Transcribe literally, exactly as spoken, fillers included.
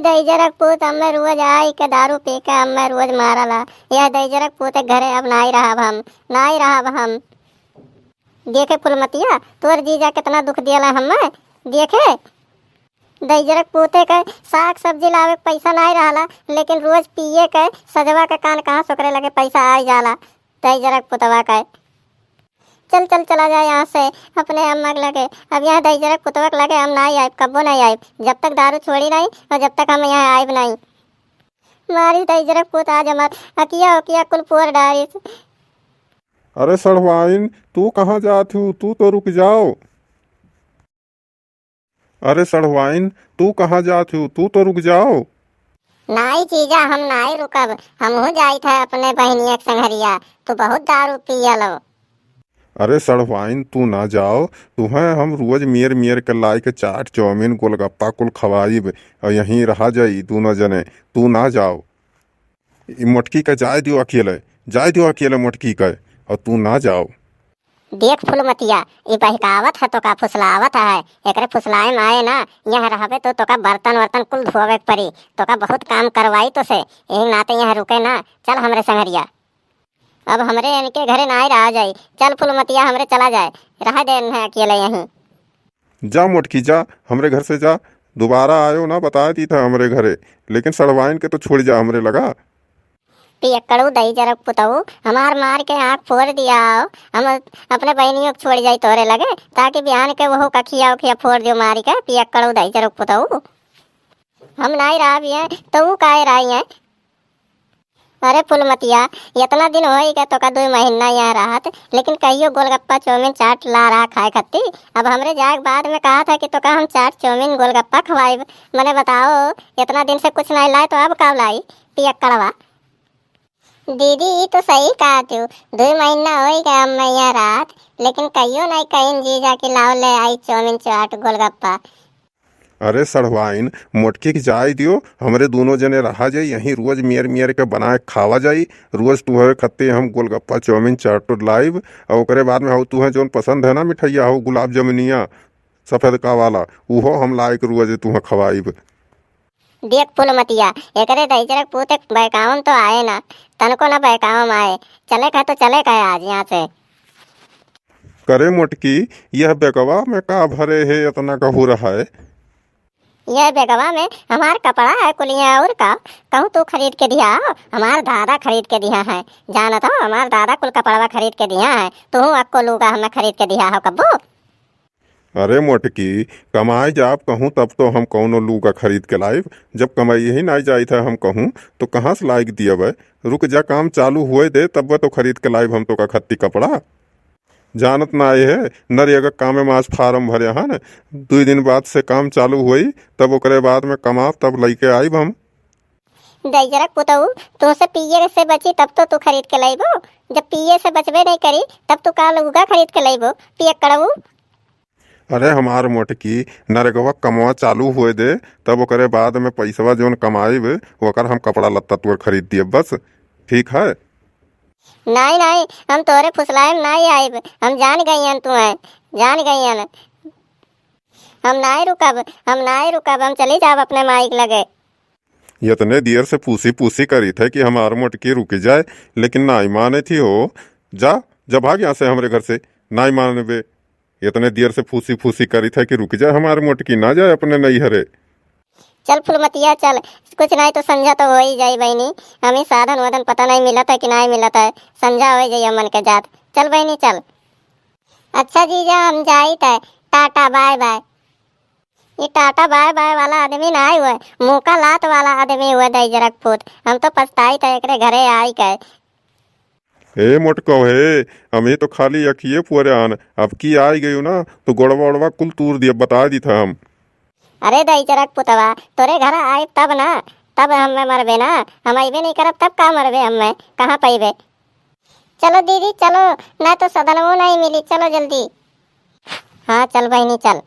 दइजरक पूत अम्मे रोज आइके दारू पीके अम्मे रोज मारला। यह दइजरक पूत के घरे अब नाई रहब हम, नाई रहब हम। देखे फुलमतिया, तोर जीजा केतना दुख दियला हम्मे। देखे, दइजरक पूते के साग सब्जी लावे के पैसा नाई रहला, लेकिन रोज पिए के सजवा के कान कहाँ से ओकरे लगे पैसा आइ जाला। दइजरक पुतवा के। चल, चल, चला जाए यहाँ से, अपने अम्मा के लगे। अब यहाँ दइजरक पुतवा के लगे हम नाई आइब, कब्बो नाई आइब, जब तक दारू छोड़ी नाई और जब तक हम यहाँ आइब नाई। मारिस दइजरक पूत आज हमार अकिया उकिया कुल फोर डारिस। अरे सढ़वाइन, तू कहाँ जात हू? तू तो रुक जाओ। अरे सढ़वाइन, तू कहाँ जात हू? तू तो रुक जाओ। नाई जीजा, हम नाई रुकब, हमहू जाइत है अपने बहिनिया के संघरिया। तू बहुत दारू पियलो। अरे सढ़वाइन, तू ना जाओ, तुहें हम रोज मेर मेर के लाइके चाट, चाउमीन, गोलगप्पा कुल खवाइब और यहीं रहा जाई दूनो जने। तू ना जाओ। ई मोटकी के जाए दियो अकेले, जाए दियो अकेले मोटकी के, और तू ना जाओ। देख फुलमतिया, ई बहकावत है, तोका फुसलावत है। एकरे फुसलाए में आए ना, यहाँ रहबे तो तोका बर्तन वर्तन कुल धोवे के पड़ी, तोका बहुत काम करवाई तो से, यही नाते यहाँ रुके ना। चल हमरे संघरिया। अब हमरे इनके घरे नाई रहा जाई। चल फुलमतिया, हमरे चला जाए, रह दे इन्हें अकेले यहीं। जा मोटकी जा, हमरे घर से जा, दोबारा आयो ना बताए दी था हमरे घरे, लेकिन सड़वाइन के तो छोड़ जा हमरे लगा। पियक्कड़ू दइजरक पुतऊ, हमार मार के आँख फोड़ दिया हो, हम अपने बहनियों के छोड़ जाई तोरे लगे, ताकि बिहान के वहू कखिया उखिया फोड़ दियो मारी के, पियक्कड़ू दइजरक पुतऊ। हम नाई रहा भी है, तो ऊ काहे रही है? अरे फुलमतिया, इतना दिन होई गए तोका दुई महीना यहाँ रहत, लेकिन कहियो गोलगप्पा, चाउमीन, चाट ला रहा खाए खत्ती। अब हमरे जाए के बाद में कहा था कि तोका हम चाट, चाउमीन, गोलगप्पा खवाइब। मने बताओ, इतना दिन से कुछ नहीं लाए तो अब कब लाई पियक्कड़वा? दीदी, ई तो सही कहा तू, दुई महीना होई गए अब मैं यहाँ रहत, लेकिन कहियो नहीं कहीं जीजा कि लाओ ले आई चाउमीन, चाट, गोलगप्पा। अरे सड़वाइन, मोटकी के जाए दियो, हमरे दोनों जने रहा जाई, यहीं रोज मेर मेर के बनाए खावा जाई। रोज तुहरे खत्ते हम गोलगप्पा, चाउमीन, चाट लाइब, और ओकरे बाद में हऊ तुहें जौन पसंद है ना मिठाइया, हऊ गुलाब जामुनिया सफेद का वाला, उहो हम लाइके रोज तुहें खवाइब। देख फुलमतिया, एकरे दहिजरक पूत एक बहकावम तो आए ना, तनको ना बहकावम आए। चले का तो चले का आज यहाँ से। करे मोटकी, यह बेगवा में का भरे है, इतना कहू रहा है? यह बेगवा में हमार कपड़ा है कुलिया, और का? कहूँ तू खरीद के दिया हो, हमार दादा खरीद के दिया है। जानत हो, हमार दादा कुल कपड़वा खरीद के दिया है। तू अक्को लूगा हमें खरीद के दिया हो कब्बो? अरे मोटकी, कमाए जाब कहूँ तब तो हम कौनो लूगा खरीद के लाइब। जब कमाई ही नाई जाइत है हम कहूँ, तो कहाँ से लाइक दियब? रुक जा, काम चालू हुए दे, तब तो खरीद के लाइब हम तोका खत्ती कपड़ा। जानत नाई है, नरेगा कामे में आज फार्म भरे हन, दुई दिन बाद से काम चालू होई, तब ओकरे बाद में कमाब, तब लइके आइब हम। दइजरक पुतऊ, तोसे पिए से बची तब तो तू खरीद के लइबो, जब पिए से बचबे नहीं करी तब तू का लूगा खरीद के लइबो, पियक्कड़ऊ। अरे हमार मोटकी, नरेगवा कमवा चालू होए दे, तब ओकरे बाद में पैसवा जौन कमाइब, ओकर हम कपड़ा लत्ता तोर खरीद दियब बस, ठीक है? नाई, नाई, हम तोरे फुसलाए में नाई आइब। हम जान गइयन तू है, जान गइयन। हम नाई रुकब, हम नाई रुकब, हम चली जाब अपने माई के लगे। इतने देर से पूसी पूसी करी थे कि हमार मोटकी रुक जाए, लेकिन नाई माने थी हो। जा, जा भाग यहाँ से हमरे घर से, नाई मानबे। इतने देर से फूसी फूसी करी थे कि रुक जाए हमार मोटकी, ना जाए अपने नैहरे। चल फुलमतिया चल, कुछ नहीं तो संझा तो हो ही जाई बहिनी। हमें साधन वाधन पता नहीं मिलत है कि नहीं मिलत है, संझा हो जाई मन के जात। चल बहिनी चल। अच्छा जीजा हम जाइत है, टाटा बाय बाय। ये टाटा बाय बाय वाला आदमी ना हुए, मुँह का लात वाला आदमी हुए दइजरक पूत। हम तो पछताइत है एकरे घरे आई के। ए मोटको हे, हम ही तो खाली अखिए पुअरे आन, अब की आई गयो ना तो गोड़वा ओड़वा कुल तूर दिया, बता दी था हम। अरे दइजरक पुतवा, तोरे घर आइब तब ना, तब हमें मरबे ना, हम अइबे नहीं करब तब का मरबे हमें, कहाँ पइबे? चलो दीदी चलो, ना तो सदनवो नहीं मिली, चलो जल्दी। हाँ चल बहिनी चल।